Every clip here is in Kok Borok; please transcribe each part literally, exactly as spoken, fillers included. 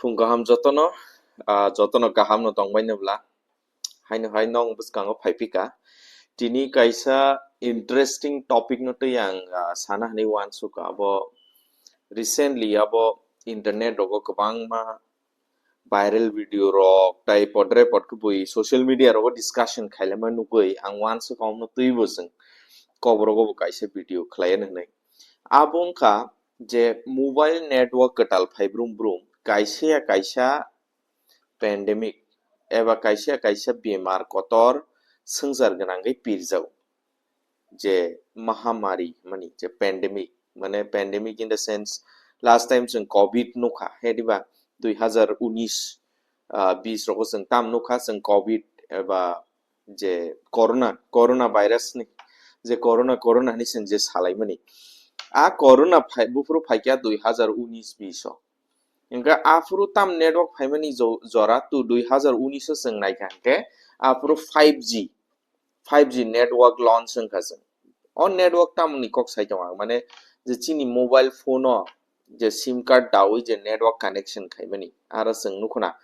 Phung kaham jotono, ah, jotono kaham no tongbai nw bla. Haino hai nong bwskango phaiphika. Tini kaisa interesting topic no twi ang, ah, sana hinwi uansukha. Abo recently abo internet rogo kwbangma viral video rok tai podre pod kubui social media rogo discussion khailama nugui ang uansukha omno twibo chwng kok rogo bo kaisa video khlaiya hinwi. Abo wngkha je mobile network kwtal phai brum brum kaisa ya kaisa pandemic eba kaisa ya kaisa bemar kotor swngchar gwnangwi pirjago. Je mahamari mani je pandemic, mane pandemic in the sense last time chwng covid nukha, he diba dui hazar unis, ah, bis rogo chwng tam nukha chwng covid eba je corona, corona virus ni je corona, corona hinwi chwng je salaimani. A corona phai, buphuru phaikha dui hazar unis bis o. Hingkhe aphuru tam network phaimani jo-, jora tu dui hazar unis o chwng naikha hingkhe aphuru five G, five G network launch wngkha chwng. O network tamoni kok sai tongo ang, mane je chini mobile phone o je sim card dawi je network connection khaimani, aro chwng nukhuna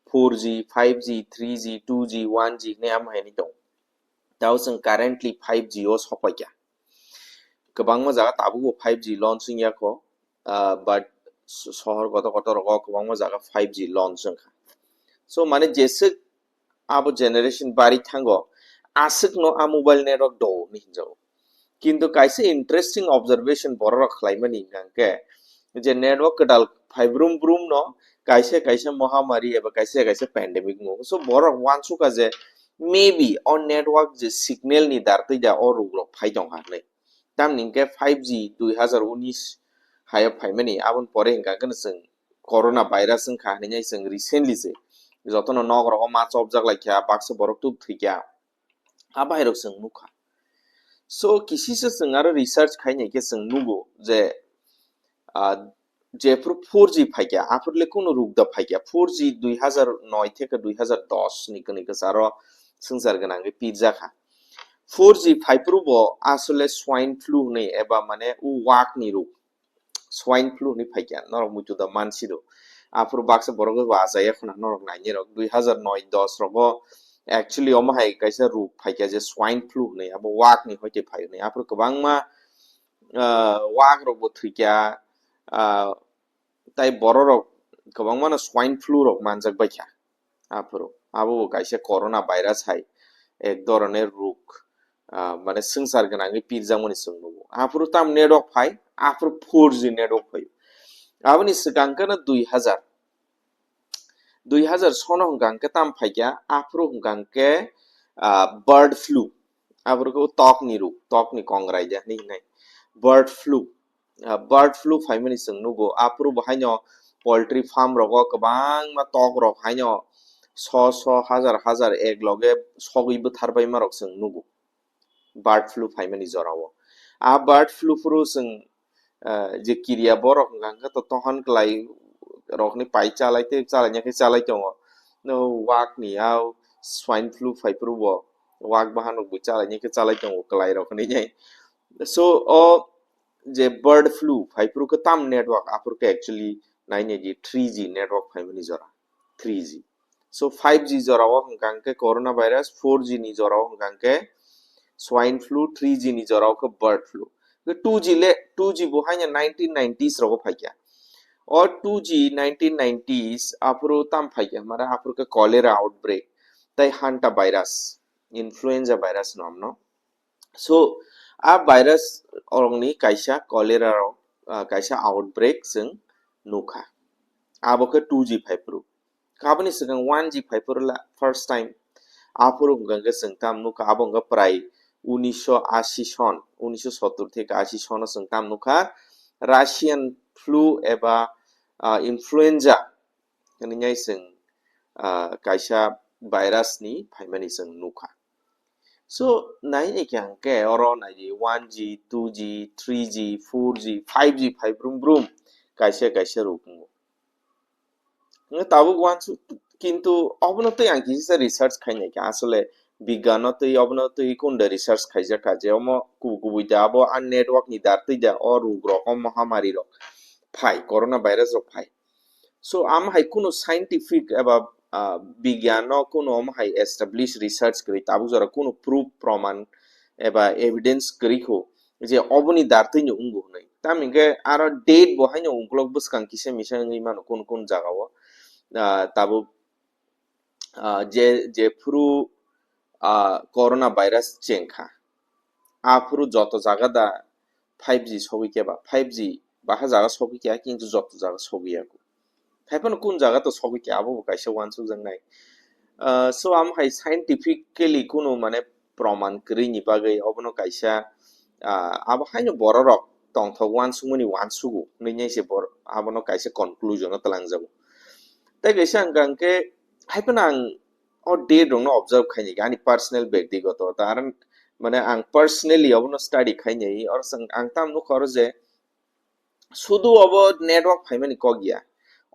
four G, five G, three G, two G, one G hinwi ama hinwi tongo. Tao chwng currently five G o sokpaikha. Kwbangma jaga tabukbo five G launch wngya kho, ah, but s-, sohor kotor kotor rogo kwbangma jaga five G launch wngkha. So, mane jeswk abo generation bari thango, aswkno a mobile network do hinwi hinjago. Kintu kaisa interesting observation borok rok khlaimani hwnkha khe je network kwtal phai brum brum no kaisa kaisa mahamari eba kaisa kaisa pandemic wngkha. So borok uansukha je maybe o network je signal ni dar twi da o ruk rok phai tongkha hinwi. Tamni hwnkhe five G dui hazar unis hayo phaimani, aboni pore hwnkha khe chwng corona virus wngkha hinwi chwng recently se jotono nok rogo ma chopjak laikha, baksa borok tub thwikha. A bahairok chwng nukha. So, kisisa chwng aro research khainai khe chwng nugo je, ah, jephuru four G phaikha, aphuru le kunu ruk da phaikha. Four G dui hazar noi theke dui hazar dos ni kwnwi kwcharo swngchar gwnangwi pirjakha. Four G phaiphuru bo asole swine flu hwnwi eba mane o wak ni ruk. Swine flu hinwi phaikha, norok muitu da mansi do. Aphuru baksa borok bo achaiya khuna norok nainai rok. Dui hazar noi dos rogo actually omo hai kaisa ruk phaikha je swine flu hinwi, abo wak ni hoite phai hinwi. Aphuru kwbangma, ah, wak rok bo thwikha, ah, tai borok rok kwbangma no swine flu rok manjak baikha. Aphuru abo bo kaisa corona virus hai ek dhoroner ruk, ah, mane swngchar gwnangwi pirjakmani chwng nugo. Aphuru tam network phai, aphuru four G network phai. Aboni swkang khe no dui hazar, dui hazar sono hwnkha hwnkhe tam phaikha, aphuru hwnkha hwnkhe, ah, bird flu. Aphuru khe tok ni ruk, tok ni kongrai de hinwi hinai. Bird flu. Ah, bird flu phaimani chwng nugo. Aphuru bo haino poultry farm rogo kwbangma tok rok haino so so, hazar hazar ek loge sogwi bwtharbaima rok chwng nugo. Bird flu phaimani jorao. A bird flu phuru chwng, ah, je kiriya borok hwnkha hwnkhe to tohon kwlai rokni pai chalai tei chalaina khe chalai tongo. No, wak ni a swine flu phaiphuru bo wak bahan rok bo chalaina khe chalai tongo kwlai rok hinwi. So, o je bird flu phaiphuru khe tam network, aphuru khe actually nainai di three G network phaimani jora, three G. So, five G jorao hwnkha hwnkhe corona virus, four G ni jorao hwnkha hwnkhe swine flu, three G ni jorao khe bird flu. Khe two G le, two G bo haino nineteen nineties rogo phaikha. O two G nineteen nineties aphuru tam phaikha, mane aphuru khe cholera outbreak, tai hanta virus, influenza virus no amno. So, a virus orongni kaisa cholera rok, ah, kaisa outbreak chwng nukha. Abo khe two G phaiphuru. Aboni swkang one G phaiphuru la first time. Aphuru hwnkha hwnkhe chwng tam nukha, abo hwnkha prai unisho ashi son, unisho sottor theke ashi sono chwng tam nukha. Russian flu eba, ah, influenza hinwi chwng, ah, kaisa virus ni phaimani chwng nukha. So, nai ni khe hwnkhe oro nai di one G, two G, three G, four G, five G phai brum brum kaisa kaisa ruk wngo. Hwnkhe tabuk uansuk, kintu obono tei ang kisa research khainai khe asole bigyano tei obono tei kunda research khaijak kha je omo kubu kubui da abo a network ni dar tei da o ruk rok o mahamari rok phai, corona virus rok phai. So, am hai kunu scientific eba, ah, bigyan no kunu am hai established research kwrwi, tabuk jora kunu proof, proman eba evidence kwrwi kho je oboni dartwi no wngo hwnwi. Tamni hwnkhe aro date bo haino uklok bwskang kisa misa wngwi mano kunu kunu jaga o. Ah, tabuk, ah, je, jephuru, ah, corona virus chengkha, aphuru joto jaga da five G sogwi khe ba, five G baha jaga sogwi khe, kintu joto jaga sogwi ya. Haiphano kun jaga to sogwi khe, abo bo kaisa uansukjaknai. Ah, so, am hai scientifically kunu mane proman kwrwini bagwi obono kaisa, ah, abo haino bororok tongthok uansukmani uansugo hwnwi se bor-, abono kaisa conclusion o twlangjago. Tei kaisa hwnkha hwnkhe, haiphano ang o date rokno observe khainai, ani personal bektigoto, ta ar mane ang personally obono study khainai, oro chwng ang tam nukha oro je sudu obo network phaimani kok ya,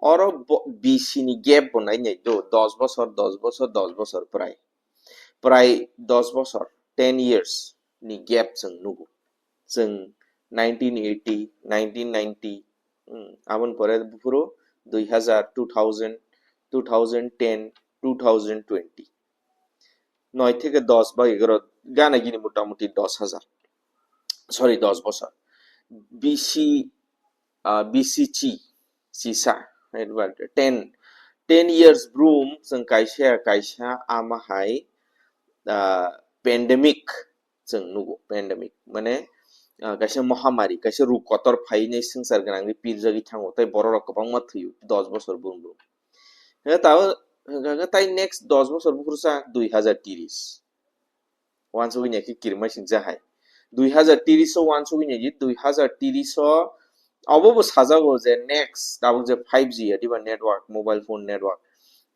oro bo-, B C ni gap bo nainai do, dos bosor, dos bosor, dos bosor prai, prai dos bosor, ten years ni gap chwng nugo. Chwng nineteen eighty, nineteen ninety, hmm, aboni pore buphuru dui hazar, two thousand, two thousand ten, two thousand twenty. Noi theke dos ba egaro gana gini motamuti dos hazar. Sorry, dos bosor. B C, ah, B C C, sisa, ten, ten years brum chwng kaisa, kaisa ama hai, ah, pandemic chwng nugo, pandemic. Mane, ah, kaisa mohamari, kaisa ruk kotor phainai swngchar gwnangwi pirjagwi thango, tei bororok kwbangma thwio, dos bosor brum brum. Hwnkhe tao, hwnkhe tai next dos bosor buphuru sa dui hazar tiris. Uansugwi nai khe kirima sing ja hai. Dui hazar tiris o uansugwi nai di, dui hazar tiris o obo bo sajago je next tabuk je five G adiba network, mobile phone network,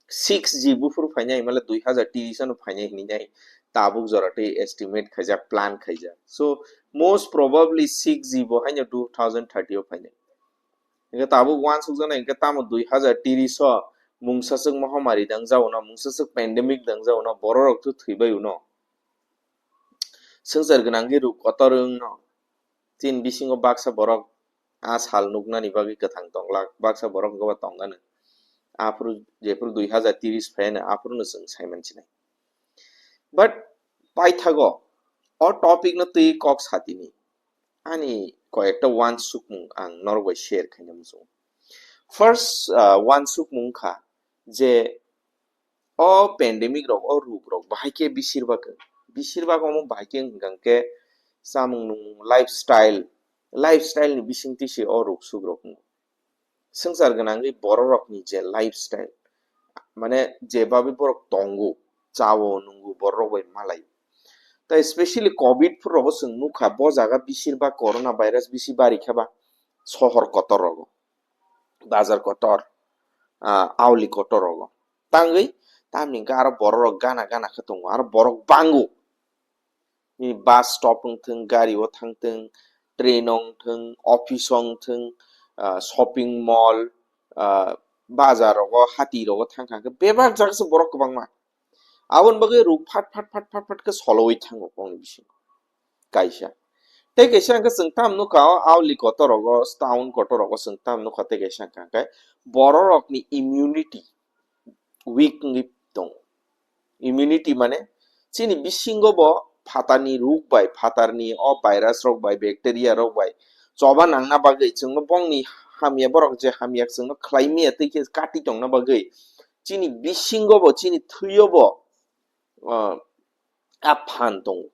six G buphuru phainai, himale dui hazar tiris ano phainai hinwi nai tabuk jora tei estimate khaijak, plan khaijak. So, most probably six G bo haino two thousand thirty o phainai. Hingke tabuk uansukjaknai hingke tamo dui hazar tiris o mungsaswk mohamari dangjaono, mungsaswk pandemic dangjaono, bororok tho thwibai uno. Swngchar gwnangwi ruk kotor wngno. Chini bisingo baksa borok a sal nuknani bagwi kwthang tonglak, baksa borok hwnkhe ba tongano. Aphuru jephuru dui hazar tiris phaiyano aphuru no chwng saimansinai. But paithago o topic no twi kok satini. Ani koyekta uansukmung ang norok bai share khaina muchungo. First, ah, uansukmung kha je o pandemic rok, o ruk rok bahai khe bisir bak, bisir bak omo bahai khe hwnkha khe chamung nung, lifestyle, lifestyle ni bisingtwi se o ruk suk rok wngo. Swngchar gwnangwi bororokni je lifestyle, mane je babi borok tongo, chao nungo, bororok bai malai. Tai specially covid phuru rogo chwng nukha, bo jaga bisir bak corona virus bisi bari kha ba sohor kotor rogo, bazar kotor, ah, auli kotor rogo. Tangwi tamni hwnkhe aro bororok gana gana khe tongo, aro borok bango. Nini bus stop wng thung, gari o thang thung, train o wng thung, office o wng thung, ah, shopping mall, ah, bazar rogo, hati rogo thang kha khe bebak jaga se borok kwbangma. Aboni bagwi ruk phat phat phat phat phat khe solowi thango bongni bisingo. Kaisa. Tei kaisa hwnkhe chwng tam nukha o auli kotor rogo, town kotor rogo chwng tam nukha tei kaisa hwnkha khe bororokni immunity weak wngwi tongo. Immunity mane chini bisingo bo phatarni ruk bai, phatarni o virus rok bai, bacteria rok bai choba nangna bagwi chwngno bongni hamya, borok je hamya chwngno khlai maya tei khe kati tongna bagwi chini bisingo bo, chini thwio bo, ah, a phan tongo,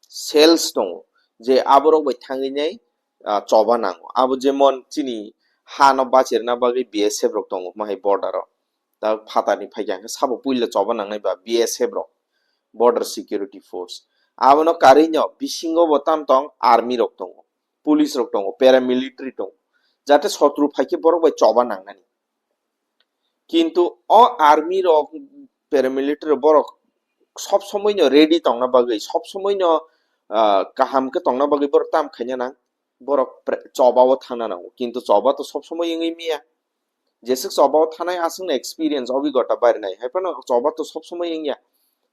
cells tongo, je aborok bai thangwi nai, ah, choba nango. Abo jemon chini hano bachirna bagwi B S F rok tongo, mahai border o. Ta phatarni phaikha hwnkhe sabo puila choba nangnai ba B S F rok, Border Security Force. Abono karwino bisingo bo tam tong army rok tongo, police rok tongo, paramilitary tongo, jate sotru phaikhe borok bai choba nangnani. Kintu o army rok, paramilitary rok borok sob somoi no ready tongna bagwi, sob somoi no, ah, kaham khe tongna bagwi borok tam khaina nang, borok pre-, choba o thangna nango. Kintu choba to sob somoi wngwi maya. Jeswk choba o thanai aswkno experience, obigota barinai, hai phano choba to sob somoi wngya.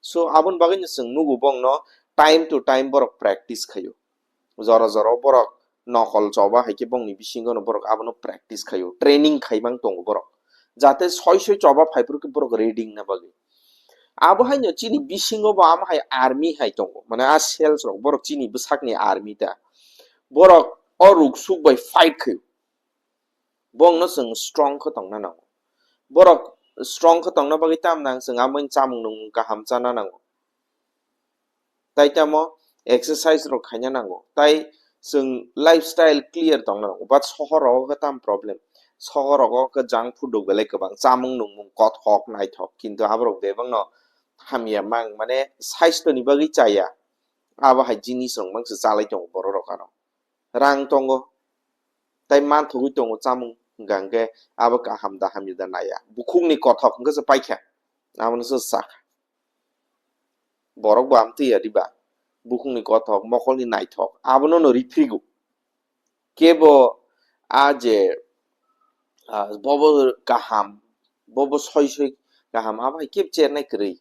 So, aboni bagwino chwng nugo bongno time to time borok practice khaio. Jora jora borok nokol choba hai khe bongni bisingo no borok abono practice khaio, training khaimang tongo borok, jate soi soi choba phaiphuru khe borok reading na bagwi. Abo haino chini bisingo bo amo hai army hai tongo, mane a cells rok borok chini bwsakni army ta, borok o ruksuk bai fight khaio. Bongno chwng strong khe tongna nango. Borok strong khe tongna bagwi tam nang chwng amoni chamung nwngmung kaham chana nango. Tai tamo exercise rok khaina nango. Tai chwng lifestyle clear tongna nango. But sohor rogo khe tam problem. Sohor rogo khe junk food rok belai kwbang. Chamung nwngmung kothok naithok. Kintu aborok bebakno hamya mang, mane saisto ni bagwi chaya. Abo hai jinis rok mangsa chalai tongo borok rok aro. Rang tongo, tai manthogwi tongo chamung, hwnkha hwnkhe abo kaham da hamya da naiya. Bukhukni kothok hwnkhe se paikha, abono se sakha. Borok bo amtwi ya diba? Bukhukni kothok, mokolni naithok, abono no riphigo. Kebo a je, ah, bobo kaham, bobo soi soi kaham, abo hai kebo chernai kwrwi.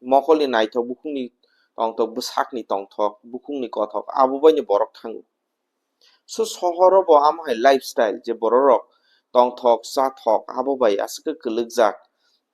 Mokolni naithok, bukhukni tongthok, bwsakni tongthok, bukhukni kothok, abo baino borok thango. So, sohoro bo amo hai lifestyle, je bororok tongthok, chathok, abo bai aswk kwlwkjak.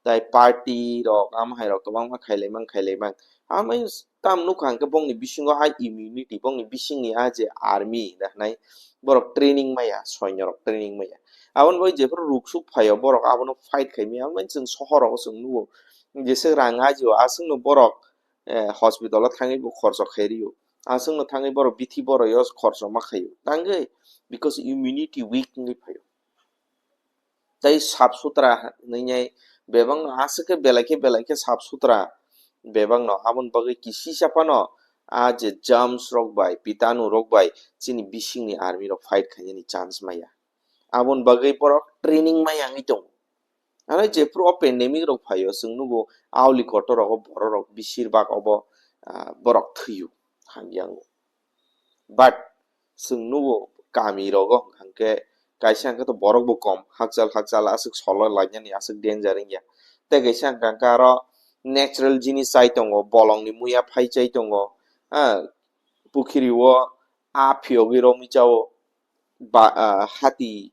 Tai party rok, amo hai rok kwbangma khailaimang, khailaimang. Amo tam nukha hwnkhe bongni bisingo a immunity, bongni bisingni a je army da hwnai, borok training maya, soinyorok training maya. Aboni bagwi jephuru ruksuk phaio, borok abono fight khaimaya, amo chwng sohorogo chwng nugo. Jesa rang ajio, aswkno borok, eh, hospital o thangwi bo khorcho khairwio. Aswkno thangwi borok bithi borok yo khorcho ma khaio. Tangwi, because immunity weak wngwi phaio. Tai sap sutra hwnwi bebakno aswk khe belai khe belai khe sap sutra bebakno. Aboni bagwi kisisa phano a je germs rok bai, pitanu rok bai chini bisingni army rok fight khainani chance maya. Aboni bagwi borok training maya wngwi tongo. Ano jephuru o pandemic rok phaio, chwng nugo aoli kotor rogo borok rok bisir bak obo, ah, borok thwio hamya wngo. But chwng nugo kami rogo hwnkhe kaisa hwnkhe to borok bo kom, hakchal hakchal aswk solo lainani aswk danger wngya. Tei kaisa hwnkha hwnkhe aro natural jinis chai tongo, bolongni muya phai chai tongo, ha, pukhiri o a phiyogwi romwi chao, ba, ah, hati,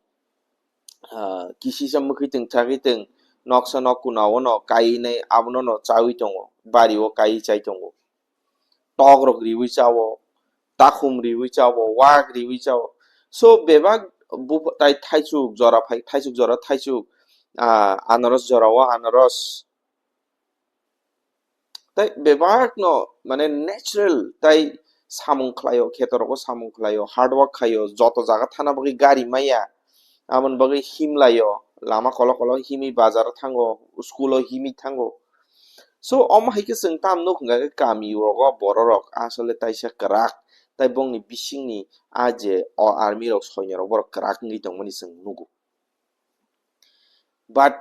ah, kisisa mwkhwitwng chakitwng noksa nok kuna o no kaiwi nai abono no chawi tongo, bari o kaiwi chai tongo. Tok rok riwi chao, takhum riwi chao, wak riwi chao. So bebak bu-, tai thaichuk jora phai, thaichuk jora thaichuk, ah, anaros jora o anaros. Tai bebakno mane natural tai samung khlaio, kheto rogo samung khlaio, hard work khaio, joto jaga thana bagwi gari maya, aboni bagwi himlaio, lama kolok kolok himwi bazar o thango, school o himwi thango. So omo hai khe chwng tam nuk hwnkha khe kami rogo borok rok asole taisa kwrak, tai bongni bisingni a je o army rok soinyo rok borok kwrak wngwi tongmani chwng nugo. But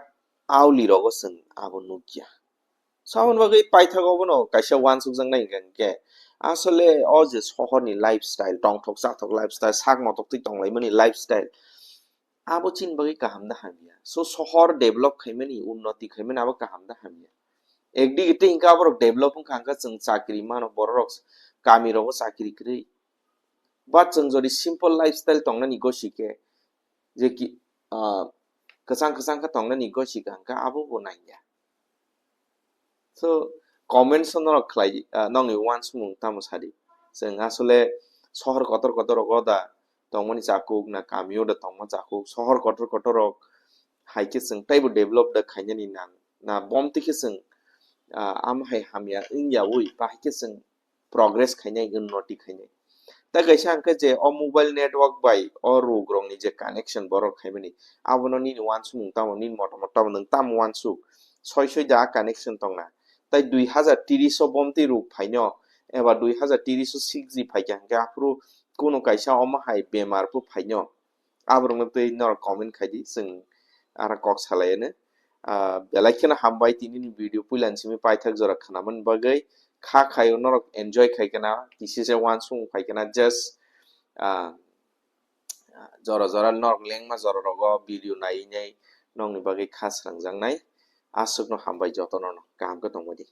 auli rogo chwng abo nukya. So aboni bagwi paithago bono kaisa uansukjaknai hwnkha hwnkhe asole o je sohorni lifestyle, tongthok chathok lifestyle, sak motok twi tonglaimani lifestyle, abo chini bagwi kaham da hamya? So sohor develop khaimani, unnoti khaimani abo kaham da hamya? Ekdige tei hwnkhe aborok develop wngkha hwnkhe chwng chakri mano, bororok kami rogo chakri kwrwi. But chwng jodi simple lifestyle tongnani gosi khe, je ki, ah, kwchang kwchang khe tongnani gosi kha hwnkhe abo bo nangya. So, comments o norok khlai, ah, nokni uansukmung tamo sadi. Chwng asole sohor kotor kotor rogo da tongmani chakuk na kamio da tongma chakuk, sohor kotor kotor rok hai khe chwng teibo develop da khainani nang. Na bomtwi khe chwng, ah, amo hai hamya wngyaui bahai khe chwng progress khainai, unnoti khainai. Tei kaisa hwnkhe je o mobile network bai o ruk rokni je connection borok khaimani, abono nini uansukmung tamo, nini motomot tamo, nwng tamo uansuk? Soi soi da connection tongna. Tai dui hazar tris o bomtwi ruk phaino, eba dui hazar tris o six G phaikha hwnkhe aphuru kunu kaisa omo hai bemar bo phaino. Aborokno twi norok comment khai di, chwng aro kok salai anw. Ah, belai kheno hambai tinini video puila ni simi paithak jora khnamani bagwi. Kha khaio norok enjoy khai khna, kisisa uansukmung phai khna, just, ah, jora jora norok lengma jora rogo video naiwi nai nokni bagwi kha srangjaknai. Aswkno hambai jotono no, kaham khe tongmani.